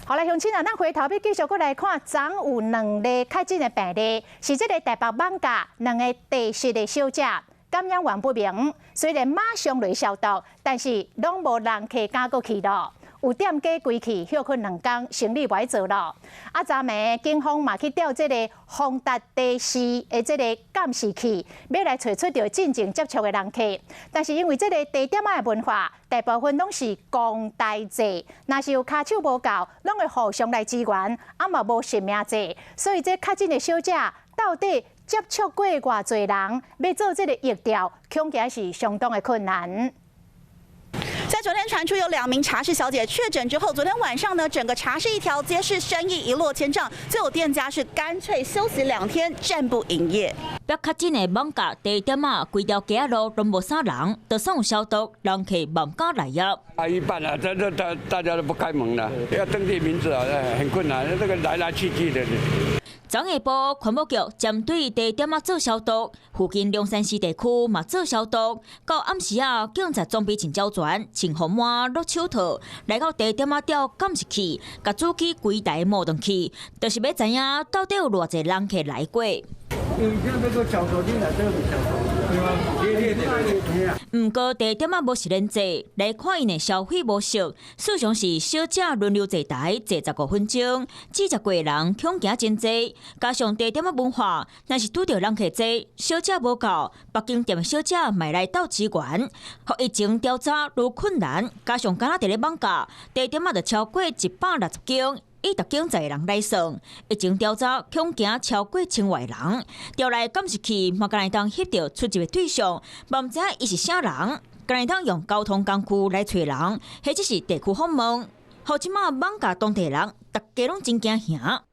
好來，鄉親啊，咱回頭欲繼續閣來看，昨有兩例確診的病例，是這个台北艋舺兩个茶室的小姐感染源不明，雖然馬上來消毒，但是攏無人客敢閣去囉。有店家規氣歇睏2工，生理無愛做囉。啊，昨暝警方嘛去調這个宏達茶室的這个監視器，欲來揣出著進前接觸的人客。但是因為這个茶點仔的文化，大部分攏是公台坐，若是有跤手無夠，攏會互相來支援，啊嘛無實名制，所以這確診的小姐到底接觸過偌濟人，欲做這个疫調，恐驚是相當的困難。在昨天傳出有兩名茶室小姐確診之後，昨天晚上呢，整個茶室一條街是生意一落千丈，最後店家是乾脆休息2天，暫不營業。欲確診的艋舺茶點仔，規條街仔路攏無啥人，就算有消毒，人客嘛毋敢來啊。啊，一半啊，這這大家都不開門了，要登記名字啊，很困難，這個來來去去的。昨下晡，環保局針對茶點仔做消毒，附近龍山寺地區嘛做消毒。到暗時啊，警察裝備真周全，穿防帽、挼手套，來到茶點仔調監視器，共主機規台摸轉去，就是欲知影到底有偌濟人客來過。毋過茶點仔無實聯制，來看𪜶的消費模式，通常是小姐輪流坐台坐15分鐘，接觸過的人恐驚真濟。加上茶點仔文化，若是拄著人客濟，小姐無夠，別間店的小姐嘛來鬥支援，予疫情調查愈困難。加上敢若佇咧艋舺，茶點仔就超過160間。以逐間十个人來算，疫情調查恐驚超過千外人，調來監視器嘛，敢若會當翕著出入的對象，嘛毋知影伊是啥人，敢若會當用交通工具來揣人，或者是地區訪問，予這馬艋舺當地人，逐家攏真驚嚇。